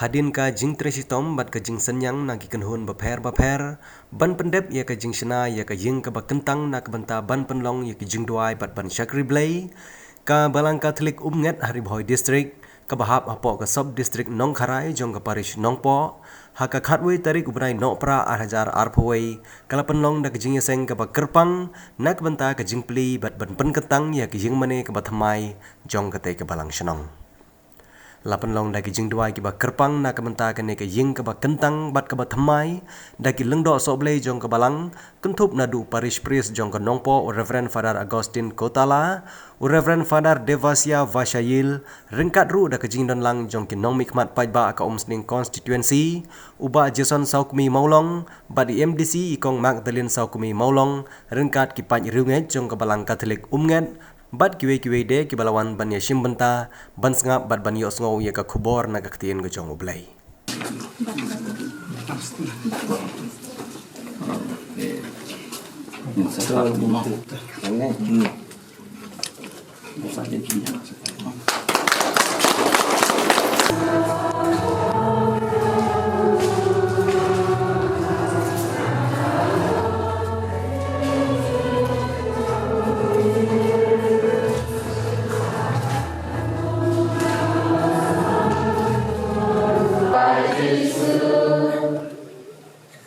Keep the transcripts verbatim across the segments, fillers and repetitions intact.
Hadien ka jingtrei shitom bad ka jingsynñiang na ki kynhun bapher bapher ban pyndep ïa ka jingshna ïa ka ïing kaba kyntang na ka bynta ban pynlong ïa ki jingduwai bad ban shakri Blei, ka Balang Katholik Umnget ha Ri Bhoi District, kaba hap hapoh ka Sub District Nongkharai jong ka Parish Nongpoh, ha ka khatwei tarik u bnai Nohprah ar hajar arphew wei, ka la pynlong da ka jingïaseng kaba kyrpang na ka bynta ka jingplie bad ban pynkyntang ïa ka ïing mane kaba thymmai jong katei ka balang shnong. La pynlong da ki jingduwai kiba kyrpang na ka bynta kane ka ïing kaba kyntang bad kaba thymmai da ki lyngdoh sohblei jong ka balang, kynthup naduh u Parish Priest jong ka Nongpoh, u Reverend Father Augustine Kotala, u Reverend Father Devasia Vashayil, ryngkat ruh da ka jingdon lang jong ki nongmihkhmat paidbah ka Umsning Constituency, u Bah Jason Sawkmie Mawlong, bad i M D C i Kong Magdalene Sawkmie Mawlong, ryngkat ki paid riewngeit jong ka Balang Katholik Umnget, bad kiwei kiwei de kiba la wan ban ïashim bynta, ban sngap bad ban ïohsngew ïa ka khubor na ka ktien ka jong U Blei.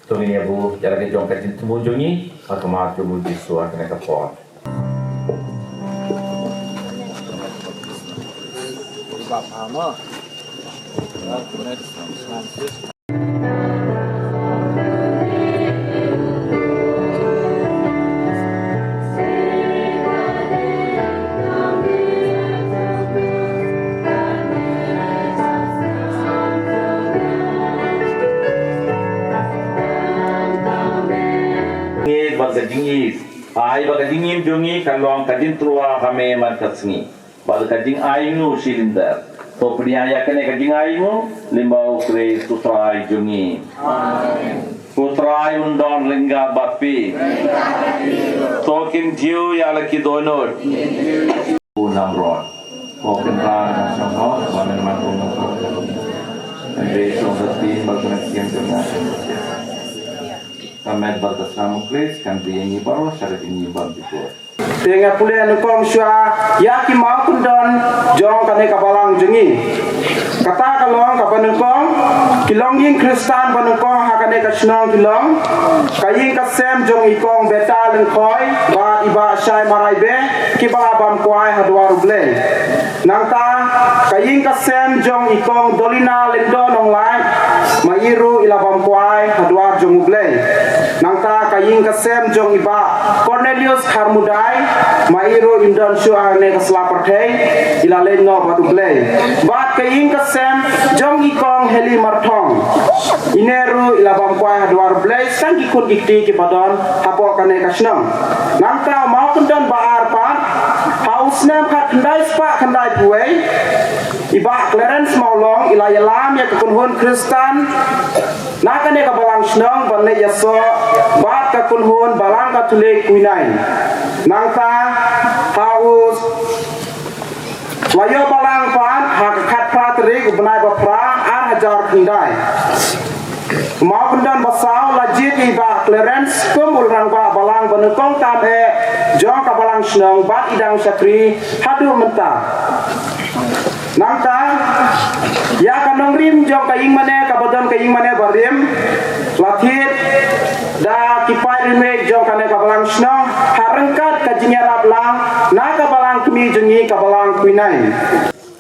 To ngin ïa buh ïa la ka jong ka jingthmu jong ngi ha khmat jong u Jisu ha kane ka por. Ngi bad ka jingïeit, ai ba ka jingim jong ngi kan long ka jingtyrwa ha me man ka sngi. Bad ka jingainguh shilinder. To pynïaid ïa kane ka jingainguh lyngba u Khrist u Trai jong ngi. Amen. U Trai un don ryngkat bad phi. To kyntiew ïa la ki dohnud. U Namrod. Ko Kynrad na shnong hok ba men man u Namrod. Hynrei song sa tin ba kane kem jong nga. Ka met bad ka snam u Khrist kan dei ïa ngi baroh sha ka jingim bad jingkut. Te nga pule nyngkong shuwa ïa ki mawkyndon jong kane ka balang jong ngi. Kata ka long kaba nyngkong, ki longïing Khristan ba nyngkong ha kane ka shnong ki long ka ïing ka sem jong i Kong Beta Lyngkhoi bad i Bah Shai Maraibe, kiba la bam kwai ha dwar U Blei. Nangta ka ïing ka sem jong i Kong Dolina Lyngdoh Nonglait, ma i ruh i la bam kwai ha dwar jong U Blei. Nangta ka ïing ka sem jong i Bah Cornelius Kharmudai, ma i ruh im don shuh hangne ka sla pyrthei, i la leit noh bad U Blei. Bad ka ïing ka sem jong i Kong Heli Marthong, ine ruh i la bam kwai ha dwar U Blei, tang ki khun ki kti kiba don hapoh kane ka shnong. Nangta u mawkyndon ba ar pat, ha u snem khatkhyndai spah khyndaiphew wei, i Bah Clarence Mawlong i la ïalam ïa ka kynhun Khristan na kane ka balang shnong ban leit ïasoh bad ka kynhun Balang Katholik Kwinain. Nangta ha u la ïoh balang pat ha ka khatphra tarik u bnai ba phra ar hajar khyndai. Mawkyndon ba saw la jied ïa i Bah Clarence kum u rangbah balang ba nyngkong tam eh jong ka balang shnong bad i dang shakri haduh mynta. Nangta ïa ka nongrim jong ka ïing mane kaba don ka ïing mane barim la thied da ki paid riewngeit jong kane ka balang shnong ha ryngkat ka jingïarap lang na ka balang kmie jong ngi ka Balang Kwinain.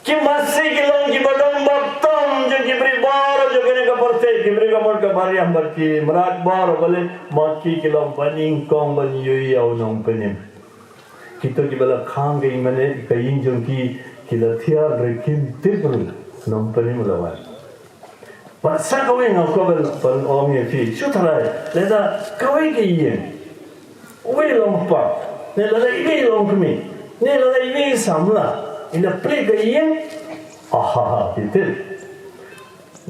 Ki masi ki long kiba don baptom jong ki briew baroh jong kane ka pyrthei, ki briew ka mon ka mariang bad ki mrad baroh, balei ma ki ki long ba nyngkong ban ïohi ïa u Nongpynim. Kito kiba la khang ka ïing mane ka ïing jong ki, ki la thiah re kim tip ruh Nongpynim la wan. Bad sa kawei nga kwah ban, ban ong ïa phi, shu tharai, lada kawei ka ïing, uwei long pap, ne lada iwei long kmie, ne lada iwei samla, i la plie ka ïing, ahaha, phi tip.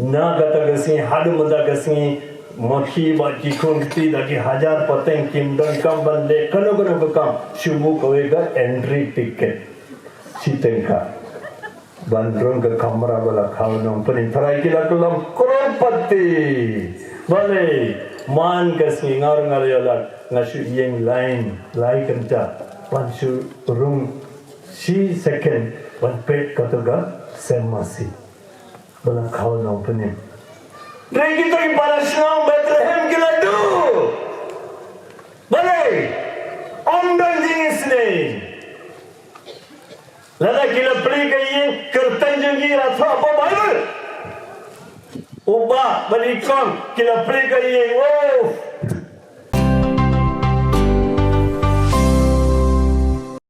Na kata ka sngi, haduh mynta ka sngi, ma ki bad ki khun kti da ki hajar pateng kim donkam ban leh kano kano ka kam, shu buh kawei ka entry ticket. Shi tyngka. Ban rung ka kamra ba la khaw nongpynim. Tharai ki la kyllon crorepati. Balei? Man ka sngi nga ruh nga la ïoh lad, nga shu ïeng line lai kynta ban shu rung shi second ban peit kato ka sem masi ba la khaw nongpynim. Hynrei kito ki para shnong Bethlehem ki la duh. Balei? Ym don jingisynei. Lada ki la plie ka ïing, kyrteng jong ki la thoh ha Baibl. U bah bad i kong ki la plie ka ïing. Oh,